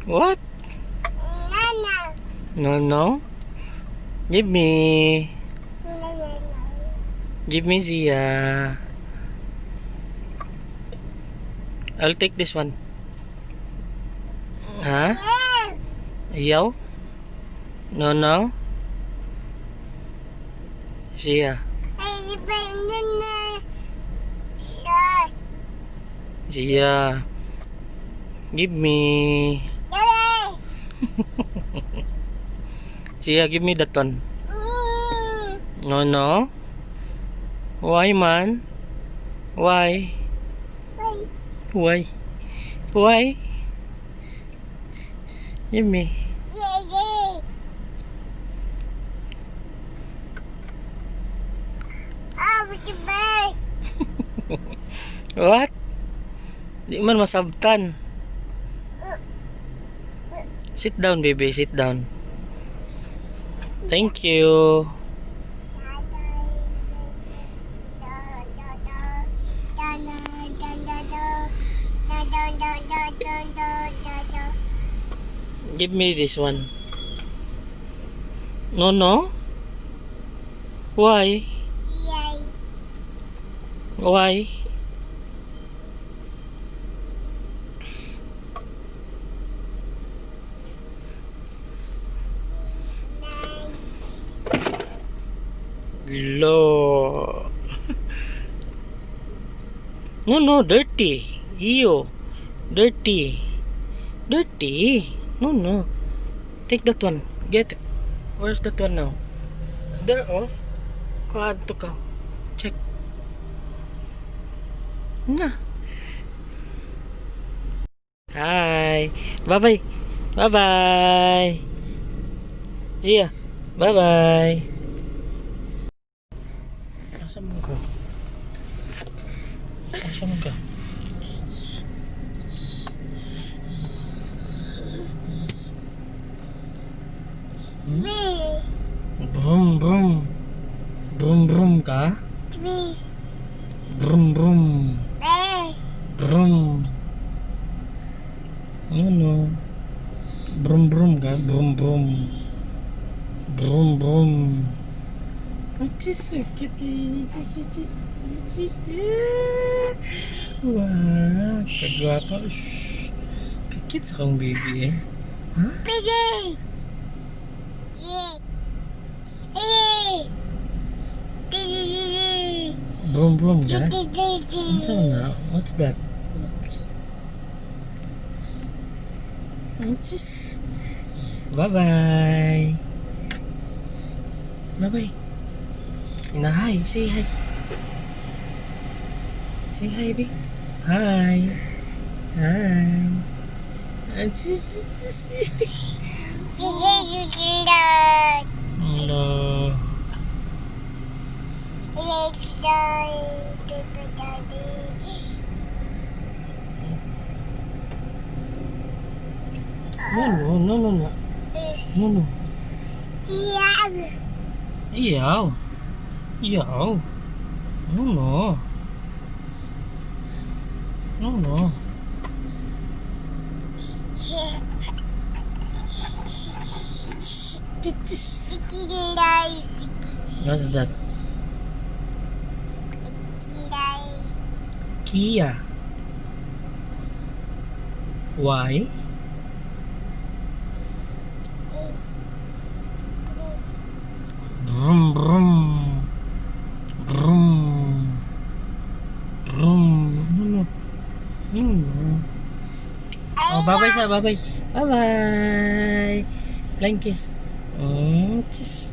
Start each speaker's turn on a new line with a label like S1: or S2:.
S1: What? No. Give me. Give me, Zia. I'll take this one. Ha? Ayaw? No. Zia. Zia. Give me. Zia, give me that one. No. Why, man? Why? Why? Why? Give me. What? Di man masabtan. Sit down, baby. Sit down. Thank you. Give me this one. No. Why? Why? Lo. No, dirty. Ew. Dirty. Dirty. No. Take that one. Get it. Where's that one now? There, oh. Kuha to ka. Check. Na. Hi. Bye-bye. Bye-bye. Zia. Bye-bye. Asa man ka? Asa man ka? Brum brum. Brum brum ka? Brum brum. Brum. Ano? Brum brum ka? Brum brum. Brum brum. It's so cute. Wow, kagwapa. Shh. Kakit sa kong baby eh. Huh? Brum brum ka? Ano na? What's that? Bye-bye. Bye-bye. Ina, hi. Say hi. Say hi, baby. Hi. Hi. Hello. No. No. Iyaw. Iyaw. No. No. What's that? Kia. Why? Brum brum. Brum. Brum. No. No. Oh, bye-bye sa, bye-bye. Bye-bye. Flying kiss. Oh, kiss.